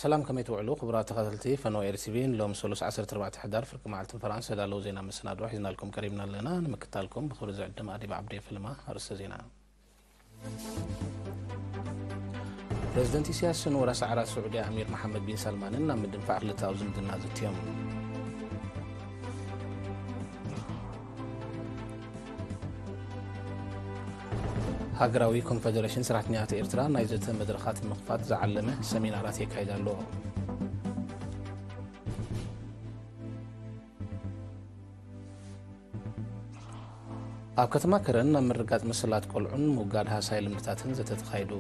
ሰላም፣ ከመይ ትውዕሉ ክቡራት ተኸታተልቲ ፈነወ ኤር ቲ ቪ? ሎም ሰሉስ ዓሰርተ ኣርባዕተ ሕዳር ፍርቂ መዓልቲ ፈረንሳ ዘዳለዉ ዜና መሰናድኦ ሒዝናልኩም ቀሪብና ኣለና። ንምክታልኩም ብኽብሪ ዝዕድም ኣዲብ ዓብዲ ፍልማ ኣርእስተ ዜና። ፕረዚደንት ኢሳያስን ወራሲ ዓራት ስዑዲ ኣሚር መሓመድ ቢን ሳልማንን ናብ ምድንፋዕ ክልተኣዊ ዝምድና ዘትዮም። ሃገራዊ ኮንፈደሬሽን ሰራሕተኛታት ኤርትራ ናይ ዘተ መድረኻት ንምኽፋት ዝዓለመ ሰሚናራት የካይድ ኣሎ። ኣብ ከተማ ከረን ናብ ምርጋጽ መሰላት ቆልዑን ምውጋድ ሃሳይ ልምድታትን ዘተ ተኻይዱ።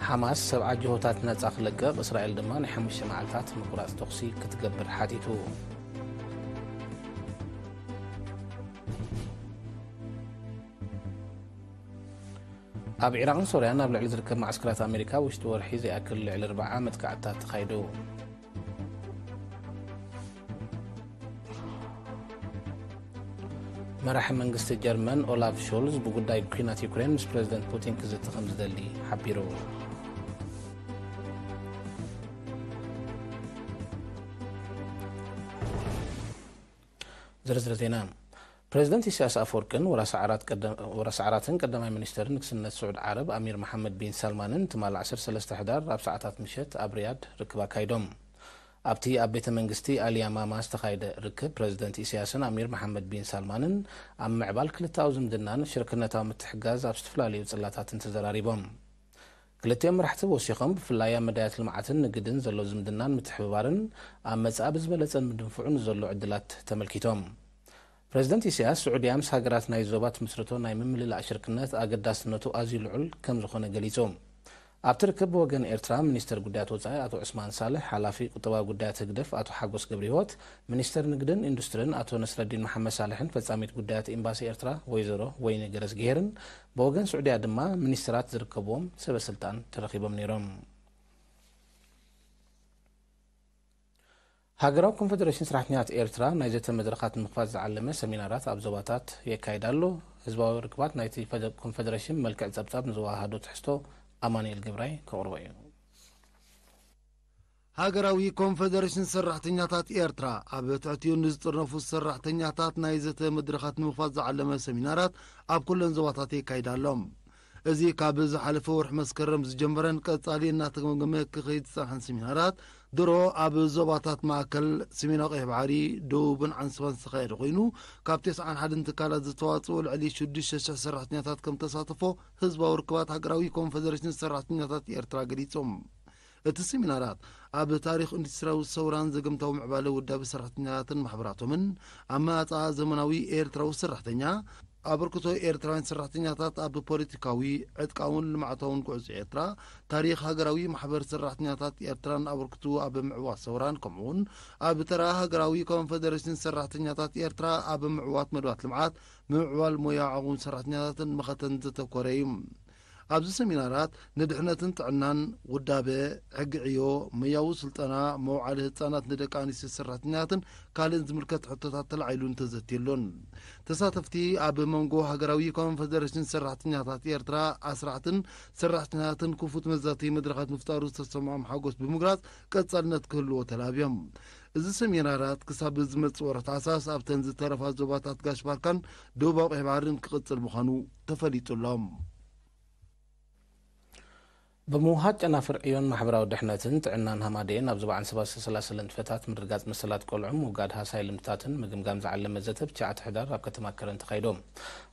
ሓማስ ሰብዓ ጅሆታት ነጻ ክለቅቕ፣ እስራኤል ድማ ናይ ሓሙሽተ መዓልታት ምቁራጽ ተኹሲ ክትገብር ሓቲቱ። ኣብ ዒራቕን ሶርያን ኣብ ልዕሊ ዝርከብ መዓስከራት ኣሜሪካ ውሽጢ ወርሒ ዘይኣክል ልዕሊ ኣርብዓ መጥቃዕትታት ተኻይዱ። መራሒ መንግስቲ ጀርመን ኦላፍ ሾልዝ ብጉዳይ ኲናት ዩክሬን ምስ ፕረዚደንት ፑቲን ክዝቲ ከም ዝደሊ ሓቢሩ። ዝርዝር ዜና። ፕረዚደንት ኢሳያስ ኣፈወርቅን ወራሲ ዓራት ቀደ-፣ ወራሲ ዓራትን ቀዳማይ ሚኒስተርን ንግስነት ስዑድ ዓረብ ኣሚር መሓመድ ቢን ሳልማንን ትማል ዓሰርተ ሰለስተ ሕዳር ኣብ ሰዓታት ምሸት ኣብ ሪያድ ርክብ ኣካይዶም። ኣብቲ ኣብ ቤተ መንግስቲ ኣልያማማ ዝተኻየደ ርክብ፣ ፕረዚደንት ኢሳያስን ኣሚር መሓመድ ቢን ሳልማንን ኣብ ምዕባል ክልተኣዊ ዝምድናን ሽርክነታዊ ምትሕጋዝ ኣብ ዝተፈላለዩ ጽላታትን ተዘራሪቦም። ክልቲኦም መራሕቲ ወሲኾም ብፍላይ ኣብ መዳያት ልምዓትን ንግድን ዘሎ ዝምድናን ምትሕብባርን ኣብ መጻኢ ብዝበለጸ ንምድንፍዑ ንዘሎ ዕድላት ተመልኪቶም። ፕረዚደንት ኢሳያስ፣ ስዑድያ ምስ ሃገራት ናይ ዞባ ትምስርቶ ናይ ምምልላእ ሽርክነት ኣገዳስነቱ ኣዝዩ ልዑል ከም ዝኾነ ገሊጹ። ኣብቲ ርክብ ብወገን ኤርትራ ሚኒስተር ጉዳያት ወጻኢ ኣቶ ዑስማን ሳልሕ፣ ሓላፊ ቁጠባዊ ጉዳያት ህግደፍ ኣቶ ሓጎስ ገብረህይወት፣ ሚኒስተር ንግድን ኢንዱስትርን ኣቶ ነስረዲን መሓመድ ሳልሕን ፈጻሚት ጉዳያት ኤምባሲ ኤርትራ ወይዘሮ ወይኒ ገረዝግሄርን፣ ብወገን ስዑድያ ድማ ሚኒስተራት ዝርከብዎም ሰበ ስልጣን ተረኺቦም ነይሮም። ሃገራዊ ኮንፈደሬሽን ሰራሕተኛታት ኤርትራ ናይ ዘተ መድረኻት ንምኽፋት ዝዓለመ ሰሚናራት ኣብ ዞባታት የካይድ ኣሎ። ህዝባዊ ርክባት ናይቲ ፈደ-፣ ኮንፈደሬሽን መልክዕ ጸብጻብ ንዝወሃሃዶ ትሕዝቶ ኣማኑኤል ገብራይ ከቕርቦ እዩ። ሃገራዊ ኮንፈደሬሽን ሰራሕተኛታት ኤርትራ ኣብ ትሕቲኡ ንዝጥርነፉ ሰራሕተኛታት ናይ ዘተ መድረኻት ንምኽፋት ዝዓለመ ሰሚናራት ኣብ ኩለን ዞባታት የካይድ ኣሎ። እዚ ካብ ዝሓለፈ ወርሒ መስከረም ዝጀመረን ቀጻሊ እናተገምገመ ክኸይድ ዝጸንሐን ሰሚናራት፣ ድሮ ኣብ ዞባታት ማእከል፣ ሰሜናዊ ቀይሕ ባሕሪ፣ ደቡብን ዓንሰባን ዝተኻየደ ኮይኑ፣ ካብ ተስዓን ሓደን ትካላት ዝተዋጽኡ ልዕሊ ሽዱሽተ ሽሕ ሰራሕተኛታት ከም ተሳተፎ ህዝባዊ ርክባት ሃገራዊ ኮንፈደሬሽን ሰራሕተኛታት ኤርትራ ገሊጹ። እቲ ሰሚናራት ኣብ ታሪኽ ኢንዱስትሪያዊ ሰውራን ዘገምታዊ ምዕባለ ውዳበ ሰራሕተኛታትን ማሕበራቶምን፣ ኣመጻጽኣ ዘመናዊ ኤርትራዊ ሰራሕተኛ፣ ኣበርክቶ ኤርትራውያን ሰራሕተኛታት ኣብ ፖለቲካዊ፣ ዕጥቃውን ልምዓታውን ጉዕዞ ኤርትራ፣ ታሪኽ ሃገራዊ ማሕበር ሰራሕተኛታት ኤርትራን ኣበርክትኡ ኣብ ምዕዋት ሰውራን፣ ከምኡውን ኣብ ተራ ሃገራዊ ኮንፈደሬሽን ሰራሕተኛታት ኤርትራ ኣብ ምዕዋት መደባት ልምዓት፣ ምምዕባል ሞያ ዓቕሚ ሰራሕተኛታትን መኸተን ዘተኮረ እዩ። ኣብዚ ሰሚናራት ንድሕነትን ጥዕናን፣ ውዳበ፣ ሕጊ ዕዮ፣ ሞያዊ ስልጠና፣ መውዓሊ ህጻናት ንደቂ ኣንስትዮ ሰራሕተኛታትን ካልእን ዝምልከት ሕቶታት ተላዒሉን ተዘትየሉን። ተሳተፍቲ ኣብ መንጎ ሃገራዊ ኮንፈደሬሽን ሰራሕተኛታት ኤርትራ፣ ኣስራሕትን ሰራሕተኛታትን ክፉት መዛተዪ መድረኻት ምፍጣሩ ዝተሰምዖም ሓጎስ ብምግላጽ፣ ቀጻልነት ክህልዎ ተላብዮም። እዚ ሰሚናራት ክሳብ ዝመጽእ ወርሒ ታሕሳስ ኣብተን ዝተረፋ ዞባታት ጋሽ ባርካን ደቡባዊ ቀይሕ ባሕርን ክቕጽል ምዃኑ ተፈሊጡ ኣሎ። ብምውሃድ ጨናፍር ዕዮን ማሕበራዊ ድሕነትን ጥዕናን ሃማደኤን ኣብ ዞባ ዓንሰባ ዝተሰላሰለ ንጥፈታት ምርግጋጽ መሰላት ቆልዑ፣ ምውጋድ ሃሳይ ልምድታትን ምግምጋም ዝዓለመ ዘተ ብትሽዓተ ሕዳር ኣብ ከተማ ከረን ተኻይዱ።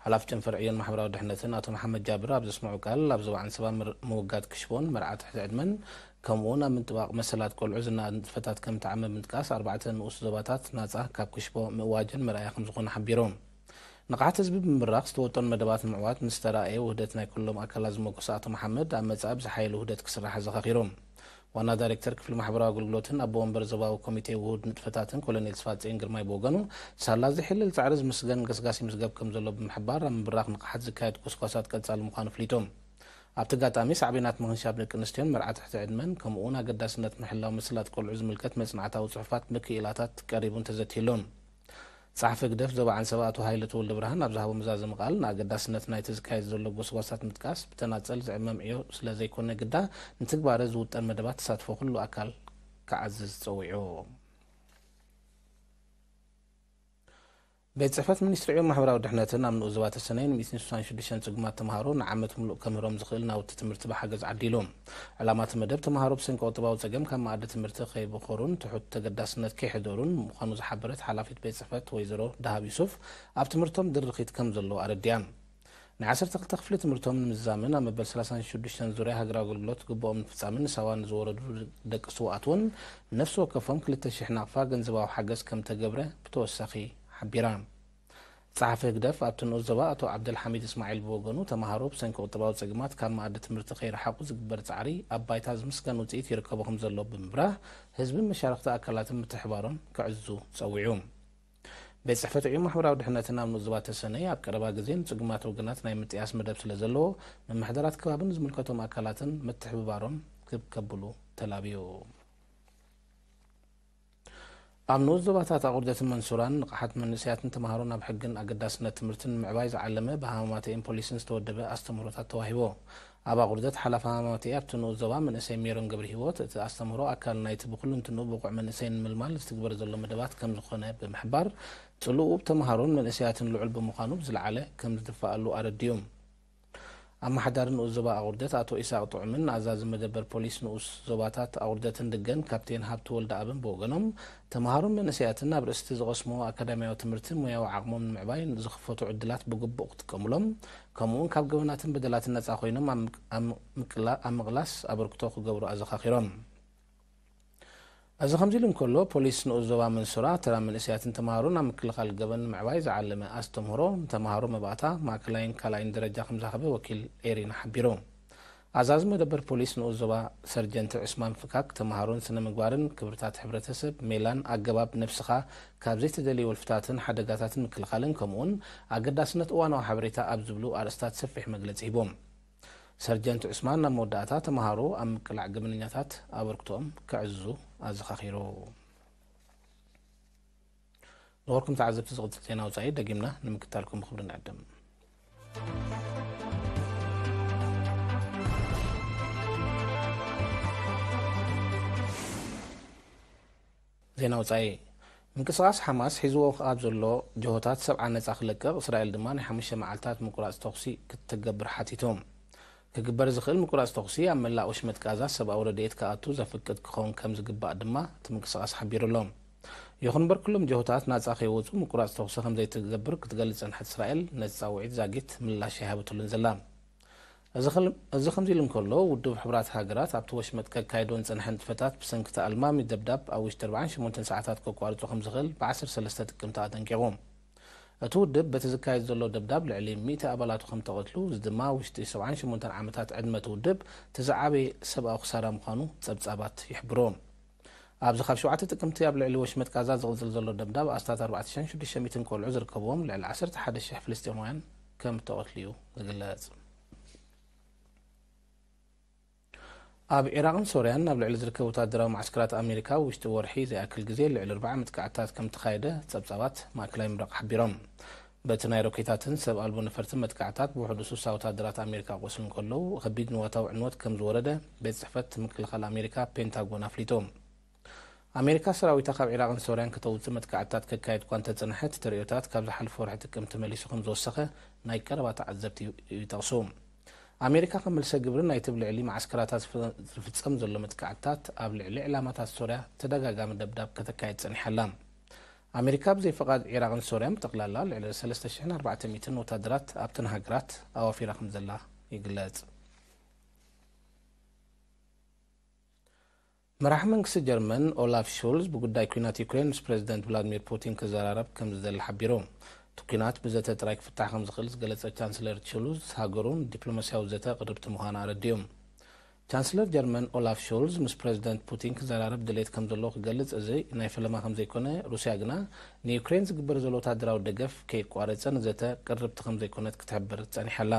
ሓላፊ ጨንፈር ዕዮን ማሕበራዊ ድሕነትን ኣቶ መሓመድ ጃብር ኣብ ዘስምዑ ቃል፣ ኣብ ዞባ ዓንሰባ ምር-፣ ምውጋድ ክሽቦን መርዓ ትሕቲ ዕድመን ከምኡውን ኣብ ምጥባቕ መሰላት ቆልዑ ዝነኣድ ንጥፈታት ከም ተዓመ ብምጥቃስ፣ ኣርባዕተ ንኡስ ዞባታት ናጻ ካብ ክሽቦ ምእዋጅን መርኣያ ከም ዝኾነ ሓቢሩ። ንቕሓት ህዝቢ ብምብራኽ ዝተወጠኑ መደባት ንምዕዋት ምስ ተራእየ ውህደት ናይ ኩሎም ኣካላት ዝመጎሰ ኣቶ መሓመድ፣ ኣብ መጻኢ ብዝሓየለ ውህደት ክስራሕ ኣዘኻኺሩ። ዋና ዳይሬክተር ክፍሊ ማሕበራዊ ኣገልግሎትን ኣቦ ወንበር ዞባዊ ኮሚቴ ውሁድ ንጥፈታትን ኮሎኔል ስፋጽዮን ግርማይ ብወገኑ፣ ሳላ ዝሕልል ጻዕሪ ዝምስገን ገስጋሲ ምስጋብ ከም ዘሎ ብምሕባር፣ ኣብ ምብራኽ ንቕሓት ዝካየድ ጎስጓሳት ቀጻሊ ምዃኑ ኣፍሊጡ። ኣብቲ ኣጋጣሚ ሳዕቤናት ምኽንሻብ ደቂ ኣንስትዮን መርዓ ትሕቲ ዕድመን ከምኡ'ውን ኣገዳስነት ምሕላው መሰላት ቆልዑ ዝምልከት መጽናዕታዊ ጽሑፋት ብክኢላታት ቀሪቡን ተዘትየሉን። ጸሓፊ ህግደፍ ዞባ ዓንሰባ ኣቶ ሃይለ ተወልደብርሃን ኣብ ዝሃቦ መዛዘሚ ቃል፣ ንኣገዳስነት ናይቲ ዝካየድ ዘሎ ጎስጓሳት ምጥቃስ ብተናጸል ዝዕመም ዕዮ ስለ ዘይኮነ ግዳ፣ ንትግባረ ዝውጠን መደባት ተሳትፎ ኩሉ ኣካል ክዓዝዝ ጸዊዑ። ቤት ጽሕፈት ሚኒስትሪ ዕዮን ማሕበራዊ ድሕነትን ኣብ ንኡስ ዞባ ተሰነይ ን ሚእትን ስሳን ሽዱሽተን ጽጉማት ተምሃሮ ንዓመት ምሉእ ከምህሮም ዝኽእል ናውቲ ትምህርቲ ብሓገዝ ዓዲሉ። ዕላማ እቲ መደብ ተምሃሮ ብሰንኪ ቁጠባዊ ጸገም ካብ መኣዲ ትምህርቲ ከይበኾሩን ትሑት ተገዳስነት ከይሕደሩን ምዃኑ ዝሓበረት ሓላፊት ቤት ጽሕፈት ወይዘሮ ደሃብ ዩሱፍ፣ ኣብ ትምህርቶም ድርኺት ከም ዘሎ ኣረዲኣን። ናይ ዓሰርተ ክልተ ክፍሊ ትምህርቶም ንምዝዛምን ኣብ መበል ሰላሳን ሽዱሽተን ዙርያ ሃገራዊ ኣገልግሎት ግቡኦም ንምፍጻምን ንሳዋ ንዝወረዱ ደቂ ስውኣት እውን ነፍሲ ወከፎም ክልተ ሽሕ ናቕፋ ገንዘባዊ ሓገዝ ከም ተገብረ ብተወሳኺ ሓቢራ። ጸሓፊ ህግደፍ ኣብቲ ንኡስ ዞባ ኣቶ ዓብደልሓሚድ እስማዒል ብወገኑ፣ ተምሃሮ ብሰንኪ ቁጠባዊ ጸገማት ካብ መኣዲ ትምህርቲ ከይረሓቑ ዝግበር ጻዕሪ ኣብ ባይታ ዝምስገን ውጽኢት ይርከቦ ከም ዘሎ ብምብራህ፣ ህዝብን መሻርኽቲ ኣካላትን ምትሕባሮም ክዕዙ ጸዊዑ። ቤት ጽሕፈት ዕዮ ማሕበራዊ ድሕነትን ኣብ ንኡስ ዞባ ተሰነይ ኣብ ቀረባ ግዜ ንጽጉማት ወገናት ናይ ምጥያስ መደብ ስለ ዘለዎ፣ ምምሕዳራት ከባብን ዝምልከቶም ኣካላትን ምትሕብባሮም ክብ ከብሉ ተላብዩ። ኣብ ንኡስ ዞባታት ኣቑርደትን መንሱራን ንቕሓት መንእሰያትን ተምሃሮን ኣብ ሕግን ኣገዳስነት ትምህርትን ንምዕባይ ዝዓለመ ብሃማማተኤን ፖሊስን ዝተወደበ ኣስተምህሮታት ተዋሂቦ። ኣብ ኣቑርደት ሓላፊ ሃማማተኤ ኣብቲ ንኡስ ዞባ መንእሰይ ሜሮን ገብረሂወት፣ እቲ ኣስተምህሮ ኣካል ናይቲ ብኹልንትንኡ ብቑዕ መንእሰይ ንምልማል ዝትግበር ዘሎ መደባት ከም ዝኾነ ብምሕባር፣ ጽልኡ ብተምሃሮን መንእሰያትን ልዑል ብምዃኑ ብዝለዓለ ከም ዝድፋኣሉ ኣረዲኡ። ኣመሓዳሪ ንኡስ ዞባ ኣቑርደት ኣቶ ኢሳቕ ጥዑምን ኣዛዚ መደበር ፖሊስ ንኡስ ዞባታት ኣቑርደትን ድገን ካፕቴን ሃብቱ ወልደኣብን ብወገኖም፣ ተምሃሮን መንእሰያትን ኣብ ርእሲ ዝቐስምዎ ኣካዳሚያዊ ትምህርቲ ሞያዊ ዓቕሞም ንምዕባይ ዝኽፈቱ ዕድላት ብግቡእ ክጥቀሙሎም፣ ከምኡ'ውን ካብ ገበናትን በደላትን ነጻ ኮይኖም ኣብ ምቅ-፣ ኣብ ምቅላ-፣ ኣብ ምቕላስ ኣበርክቶ ክገብሩ ኣዘኻኺሮም። እዚ ከምዚ ኢሉ እንከሎ፣ ፖሊስ ንኡስ ዞባ መንሱራ፣ ተራ መንእሰያትን ተምሃሮን ኣብ ምክልኻል ገበን ንምዕባይ ዝዓለመ ኣስተምህሮ ንተምሃሮ መባእታ፣ ማእከላይን ካልኣይን ደረጃ ከም ዝሃበ ወኪል ኤሪና ሓቢሩ። ኣዛዚ መደበር ፖሊስ ንኡስ ዞባ ሰርጀንት ዑስማን ፍካክ፣ ተምሃሮን ስነ ምግባርን ክብርታት ሕብረተሰብ፣ ሜላን ኣገባብ ነብስኻ ካብ ዘይተደልዩ ወልፍታትን ሓደጋታትን ምክልኻልን፣ ከምኡውን ኣገዳስነት እዋናዊ ሓበሬታ ኣብ ዝብሉ ኣርእስታት ሰፊሕ መግለጺ ሂቦም። ሰርጀንት ዑስማን ኣብ መወዳእታ ተምሃሮ ኣብ ምቅላዕ ገበነኛታት ኣበርክቶኦም ክዕዝዙ ኣዘኻኺሩ። ዝኸበርኩም ተዓዘብቲ፣ ዝቕጽል ዜና ወጻኢ ደጊምና ንምክታልኩም ብኽብሪ ንዕድም። ዜና ወጻኢ። ምንቅስቓስ ሓማስ ሒዝዎ ኣብ ዘሎ ጅሆታት ሰብዓ ነጻ ክለቅቕ፣ እስራኤል ድማ ናይ ሓሙሽተ መዓልታት ምቁራጽ ተኹሲ ክትገብር ሓቲቱ። ክግበር ዝኽእል ምቁራጽ ተኹሲ ኣብ መላእ ወሽመጥ ጋዛ ሰብኣዊ ረድኤት ክኣቱ ዘፍቅድ ክኸውን ከም ዝግባእ ድማ እቲ ምንቅስቓስ ሓቢሩ ኣሎ። ይኹን እምበር፣ ኩሎም ጅሆታት ናጻ ከይወጹ ምቁራጽ ተኹሲ ከም ዘይትገብር ክትገልጽ ዝጸንሐት እስራኤል፣ ነቲ ጻውዒት ዛጊት ምላሽ ኣይሃበትሉን ዘላ። እዚ ክል-፣ እዚ ከምዚ ኢሉ እንከሎ፣ ውድብ ሕቡራት ሃገራት ኣብቲ ወሽመጥ ከካይዶ ዝጸንሐ ንጥፈታት ብሰንኪ እቲ ኣልማሚ ደብዳብ ኣብ ውሽጢ ኣርባዓን ሸሞንተን ሰዓታት ከቋርጾ ከም ዝኽእል ብ ዓሰርተ ሰለስተ ጥቅምቲ ኣጠንቂቑ። እቲ ውድብ በቲ ዝካየድ ዘሎ ደብዳብ ልዕሊ ሚእቲ ኣባላቱ ከም ተቐትሉ፣ እዚ ድማ ውሽጢ ሰብዓን ሸሞንተን ዓመታት ዕድመ እቲ ውድብ እቲ ዝዓበየ ሰብኣዊ ክሳራ ምዃኑ ጸብጻባት ይሕብሩ። ኣብዚ ካብ ሸውዓተ ጥቅምቲ ኣብ ልዕሊ ወሽመጥ ጋዛ ዝቕጽል ዘሎ ደብዳብ ኣስታት ኣርባዕተ ሽሕን ሽዱሽተ ሚእትን ቆልዑ ዝርከብዎም ልዕሊ ዓሰርተ ሓደ ሽሕ ፍልስጤማውያን ከም እተቐትሉ እዩ ዝግለጽ። ኣብ ዒራቕን ሶርያን ኣብ ልዕሊ ዝርከብ ወታደራዊ መዓስከራት ኣሜሪካ ውሽጢ ወርሒ ዘይኣክል ግዜ ልዕሊ ኣርብዓ መጥቃዕትታት ከም እተኻየደ ጸብጻባት ማእከላይ ምብራቕ ሓቢሮም። በቲ ናይ ሮኬታትን ሰብ ኣልቦ ነፈርትን መጥቃዕትታት ብውሕዱ ሱሳ ወታደራት ኣሜሪካ ቆስሉ እንከለዉ፣ ከቢድ ንዋታዊ ዕንወት ከም ዝወረደ ቤት ጽሕፈት ምክልኻል ኣሜሪካ ፔንታጎን ኣፍሊጡ። ኣሜሪካ ሰራዊታ ካብ ዒራቕን ሶርያን ከተውጽእ መጥቃዕትታት ከካየድ እኳ እንተጸንሐ፣ እቲ ተርእዮታት ካብ ዝሓለፈ ወርሒ ጥቅምቲ መሊሱ ከም ዝወሰኸ ናይ ቀረባ ተዓዘብቲ ይጠቕሱ። ኣሜሪካ ከም መልሰ ግብሪ ናይቲ ብልዕሊ መዓስከራታ ዝፍ-፣ ዝፍጸም ዘሎ መጥቃዕትታት፣ ኣብ ልዕሊ ዕላማታት ሶርያ ተደጋጋሚ ደብዳብ ከተካየድ ጸኒሓ ኣላ። ኣሜሪካ ብዘይ ፍቓድ ዒራቕን ሶርያን ብጠቕላላ ልዕሊ ሰለስተ ሽሕን ኣርባዕተ ሚእትን ወታደራት ኣብተን ሃገራት ኣዋፊራ ከም ዘላ ይግለጽ። መራሒ መንግስቲ ጀርመን ኦላፍ ሾልዝ ብጉዳይ ኲናት ዩክሬን ምስ ፕረዚደንት ቭላድሚር ፑቲን ክዘራረብ ከም ዝደሊ ሓቢሩ። እቲ ኲናት ብዘተ ጥራይ ክፍታሕ ከም ዝኽእል ዝገለጸ ቻንስለር ሾልዝ፣ ሃገሩ ንዲፕሎማስያዊ ዘተ ቅርብቲ ምዃና ኣረዲኡ። ቻንስለር ጀርመን ኦላፍ ሾልዝ ምስ ፕረዚደንት ፑቲን ክዘራረብ ድሌት ከም ዘለዎ ክገልጽ፣ እዚ ናይ ፈለማ ከም ዘይኮነ፣ ሩስያ ግና ንዩክሬን ዝግበር ዘሎ ወታደራዊ ደገፍ ከየቋረጸ ንዘተ ቅርብቲ ከም ዘይኮነት ክትሕብር ጸኒሓ ኣላ።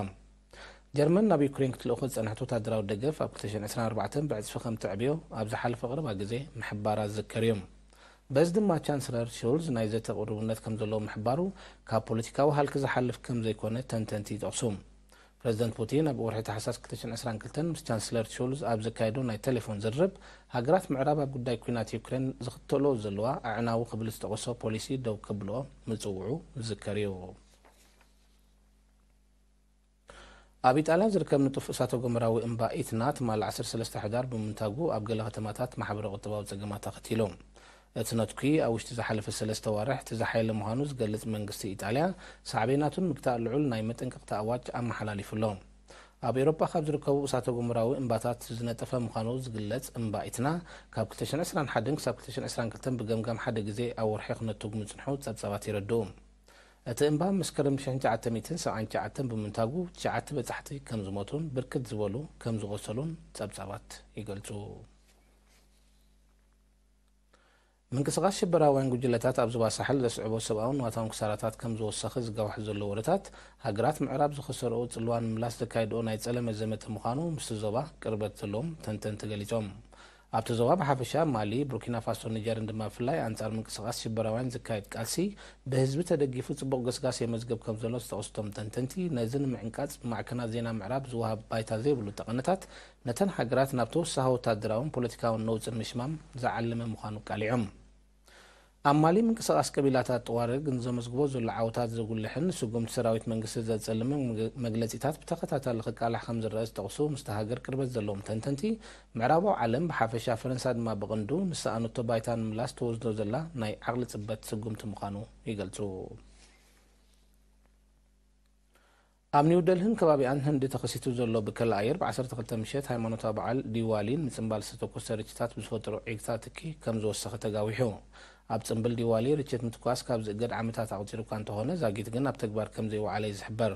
ጀርመን ናብ ዩክሬን ክትልእኾ ዝጸንሐት ወታደራዊ ደገፍ ኣብ ክልተ ሽሕን ዕስራን ኣርባዕተን ብዕጽፊ ከም ተዕብዮ ኣብ ዝሓለፈ ቀረባ ግዜ ምሕባራ ዝዝከር እዩ። በዚ ድማ ቻንስለር ሾልዝ ናይ ዘተ ቅሩብነት ከም ዘለዎ ምሕባሩ ካብ ፖለቲካዊ ሃልኪ ዝሓልፍ ከም ዘይኮነ ተንተንቲ ይጠቕሱ። ፕረዚደንት ፑቲን ኣብ ወርሒ ታሕሳስ ክልተ ሽሕን ዕስራን ክልተን ምስ ቻንስለር ሾልዝ ኣብ ዘካየዶ ናይ ቴሌፎን ዝርርብ፣ ሃገራት ምዕራብ ኣብ ጉዳይ ኲናት ዩክሬን ዝኽተልኦ ዘለዋ ኣዕናዊ ክብል ዝጠቐሶ ፖሊሲ ደው ከብልኦ ምጽውዑ ዝዝከር እዩ። ኣብ ኢጣልያ ዝርከብ ንጡፍ እሳተ ጎመራዊ እምባ ኢትና ትማሊ ዓሰርተ ሰለስተ ሕዳር ብምንታጉ ኣብ ገለ ከተማታት ማሕበረ ቁጠባዊ ጸገማት ኣኸቲሉ። እቲ ነትኲ ኣብ ውሽጢ ዝሓለፈ ሰለስተ ዋርሕ እቲ ዝሓየለ ምዃኑ ዝገልጽ መንግስቲ ኢጣልያ፣ ሳዕቤናቱ ንምግታእ ልዑል ናይ መጠንቀቕታ ኣዋጅ ኣመሓላሊፉ ኣሎ። ኣብ ኤውሮጳ ካብ ዝርከቡ እሳተ ጎመራዊ እምባታት ዝነጠፈ ምዃኑ ዝግለጽ እምባ ኢትና፣ ካብ ክልተ ሽሕን ዕስራን ሓደን ክሳብ ክልተ ሽሕን ዕስራን ክልተን ብገምጋም ሓደ ግዜ ኣብ ወርሒ ክነቱግ ምጽንሑ ጸብጻባት የረድኡ። እቲ እምባ መስከረም ሽሕን ትሽዓተ ሚእትን ሰብዓን ትሽዓተን ብምንታጉ ትሽዓተ በጻሕቲ ከም ዝሞቱን ብርክት ዝበሉ ከም ዝቖሰሉን ጸብጻባት ይገልጹ። ምንቅስቓስ ሽበራውያን ጉጅለታት ኣብ ዞባ ሳሕል ዘስዕቦ ሰብኣውን ንዋታውን ክሳራታት ከም ዝወሰኸ ዝጋውሕ ዘሎ ወረታት፣ ሃገራት ምዕራብ ዝኸሰርኦ ጽልዋ ንምምላስ ዘካይድኦ ናይ ጸለመ ዘመተ ምዃኑ ምስቲ ዞባ ቅርበት ዘለዎም ተንተንቲ ገሊጾም። ኣብቲ ዞባ ብሓፈሻ ማሊ፣ ቡርኪና ፋሶን ኒጀርን ድማ ብፍላይ ኣንጻር ምንቅስቓስ ሽበራውያን ዝካየድ ቃልሲ ብህዝቢ ተደጊፉ ጽቡቕ ገስጋስ የመዝግብ ከም ዘሎ ዝጠቕሱ እቶም ተንተንቲ፣ ነዚ ንምዕንቃጽ ብማዕከናት ዜና ምዕራብ ዝወሃብ ባይታ ዘይብሉ ጠቐነታት ነተን ሃገራት ናብ ተወሳኺ ወታደራውን ፖለቲካውን ነውጽ ንምሽማም ዝዓለመ ምዃኑ ኣቃሊዖም። ኣብ ማሊ ምንቅስቓስ ቀቢላታት ጥዋረግ ንዘመዝግቦ ዘሎ ዓወታት ዘጉልሕን ንስጉምቲ ሰራዊት መንግስቲ ዘጸልምን መግለጺታት ብተኸታታሊ ክቃላሕ ከም ዝረአ ዝጠቕሱ ምስቲ ሃገር ቅርበት ዘለዎም ተንተንቲ፣ ምዕራባዊ ዓለም ብሓፈሻ ፈረንሳ ድማ ብቐንዱ ንሰኣነቶ ባይታ ንምላስ ተወስዶ ዘላ ናይ ዓቕሊ ጽበት ስጉምቲ ምዃኑ ይገልጹ። ኣብ ኒው ደልህን ከባቢኣን ህንዲ ተኸሲቱ ዘሎ ብከላ ኣየር ብ ዓሰርተ ክልተ ምሸት ሃይማኖታዊ በዓል ዲዋሊን ምጽንባል ዝተተኮሰ ርችታት ብዝፈጠሮ ዒግታ ትኪ ከም ዝወሰኸ ተጋዊሑ። ኣብ ጽንብል ዲዋሊ ርችት ምትኳስ ካብ ዝእገድ ዓመታት ኣቑጺሩ እኳ እንተኾነ፣ ዛጊት ግን ኣብ ተግባር ከም ዘይወዓለ እዩ ዝሕበር።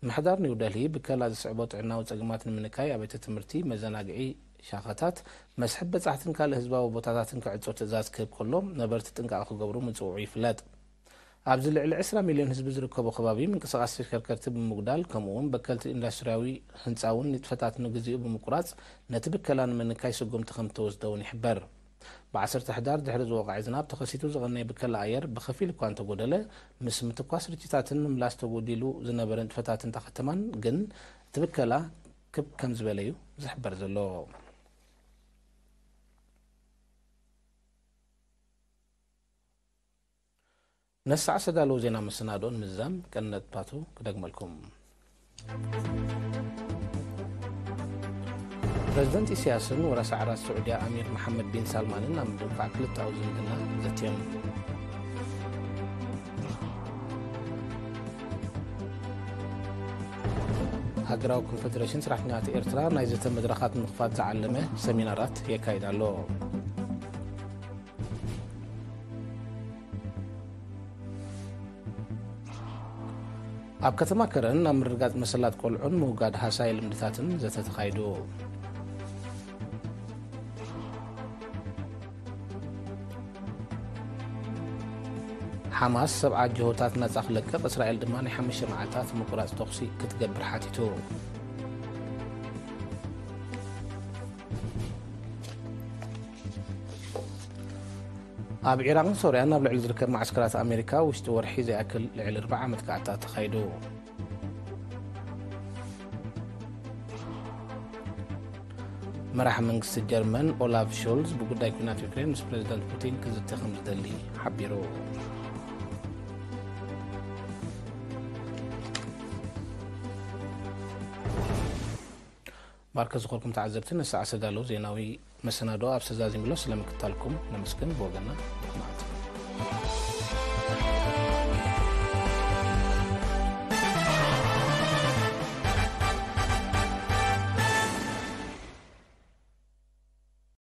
ምሕዳር ኒው ደልሂ ብከላ ዝስዕቦ ጥዕናዊ ጸገማት ንምንካይ ኣብያተ ትምህርቲ፣ መዘናግዒ ሻኻታት፣ መስሕብ በጻሕትን ካልእ ህዝባዊ ቦታታትን ክዕጾ ትእዛዝ ክህብ ከሎ፣ ነበርቲ ጥንቃቐ ክገብሩ ምጽውዑ ይፍለጥ። ኣብዚ ልዕሊ ዕስራ ሚልዮን ህዝቢ ዝርከቦ ከባቢ ምንቅስቓስ ተሽከርከርቲ ብምጉዳል፣ ከምኡ'ውን በከልቲ ኢንዱስትርያዊ ህንጻ እውን ንጥፈታት ንግዚኡ ብምቁራጽ፣ ነቲ ብከላ ንምንካይ ስጉምቲ ከም እተወስደ እውን ይሕበር። ብ ዓሰርተ ሕዳር ድሕሪ ዝወቕዐ ዝናብ ተኸሲቱ ዝቐነየ ብከላ ኣየር ብኸፊል እኳ እንተጎደለ፣ ምስ ምትኳስ ርችታትን ምምላስ ተጎዲሉ ዝነበረ ንጥፈታት እንታ ከተማን ግን እቲ ብከላ ክብ ከም ዝበለ እዩ ዝሕበር ዘሎ። ነሳዕ ዝተዳለወ ዜና መሰናድኦ ንምዝዛም ቀንዲ ነጥብታቱ ክደግመልኩም። ፕረዚደንት ኢሳያስን ወራሲ ዓራት ስዑድያ ኣሚር መሓመድ ቢን ሳልማንን ኣብ ምድንፋዕ ክልተኣዊ ዝምድና ዘትዮም። ሃገራዊ ኮንፈደሬሽን ሰራሕተኛታት ኤርትራ ናይ ዘተ መድረኻት ንምኽፋት ዝዓለመ ሰሚናራት የካይድ ኣሎ። ኣብ ከተማ ከረን ኣብ ምርግጋጽ መሰላት ቆልዑን ምውጋድ ሃሳይ ልምድታትን ዘተ ተኻይዱ። ሓማስ ሰብዓ ጅሆታት ናጻ ክለቅቕ፣ እስራኤል ድማ ናይ ሓሙሽተ መዓልታት ምቁራጽ ተኹሲ ክትገብር ሓቲቱ። ኣብ ዒራቕን ሶርያን ኣብ ልዕሊ ዝርከብ መዓስከራት ኣሜሪካ ውሽጢ ወርሒ ዘይኣክል ልዕሊ ኣርብዓ መጥቃዕትታት ተኻይዱ። መራሒ መንግስቲ ጀርመን ኦላፍ ሾልዝ ብጉዳይ ኲናት ዩክሬን ምስ ፕረዚደንት ፑቲን ክዝቲ ከም ዝደሊ ሓቢሩ። ባርከ ዝኾንኩም ተዓዘብቲ፣ ንሰዓት ዝተዳለዉ ዜናዊ መሰናድኦ ኣብ ዝተዛዚምሎ ስለምክታልኩም ነመስግን። ብወገንና